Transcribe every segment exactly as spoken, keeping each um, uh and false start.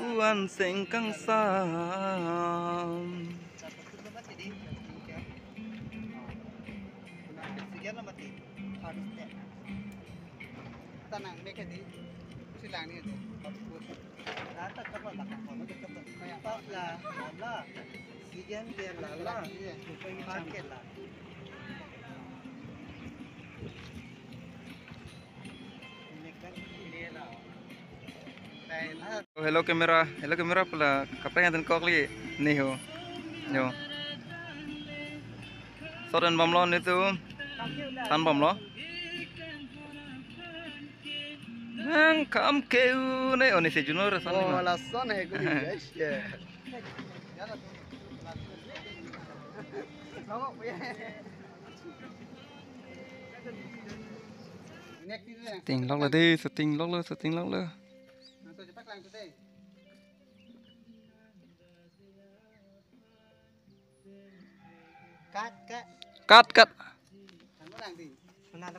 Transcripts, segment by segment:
Uan seng kangsam. Tanang mekedi. Silang ni tu. Rata kapal bakal kono kapal. Pas la, la. Sigen ke la la. Pakai la. Hello camera, hello camera pula kaprek adan kokli ni ho. Yo. Sodan bomlo ni tu. Tan bomlo. Nang kam keu ne oni se junor san Oh, ma. Lason hai kuli guys. Yeah. Ting lok lo dei, shooting lok lo, shooting lok lo. Cut, cut. Cut, cut.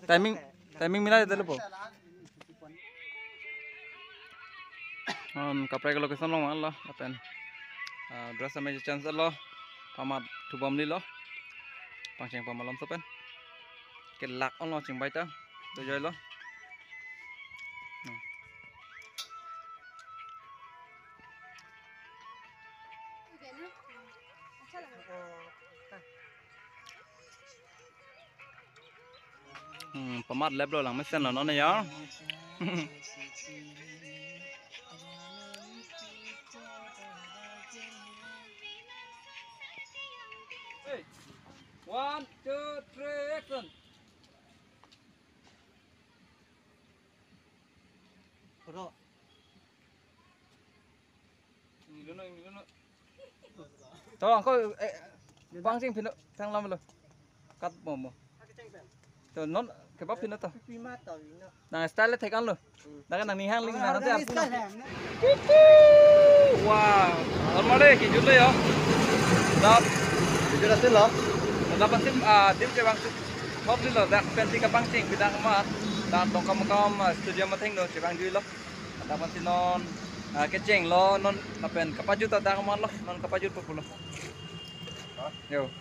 Timing, timing mila dei lo po. Um, kaprek location lo ma lo, lapen. Ah, dress amei chance lo. Pamat thubom ni lo. Pangcheng pamalom sopen. Kelak on lo chingbai ta. Dojoi lo. Hmm. Hmm, pamat lep lo lang mesen lo non ya. Hey, one, two, three, action. Ro. Ingluno, ingluno. To, angko, eh, pangcheng pino, thang lam lo. Kat mo mo. To non, kebab pino to. Pima to, ino. Nang style thek an lo. Nang nangning hangling nang Organize hajar. Ka hem, na? Wow. Normal deh, kijut lo ya. Dap. Kijut asin lo. Dap asin, ah, dim chevang si. Hop lo, dak pensi kapangcheng, pidang ma. Dak dongkam kam, ah, studio matheng do, chevang jui lo. Dak pensi non, ah, kecheng lo, non, lapen kapajut ta dak ma lo, non kapajut po pulo. Yo.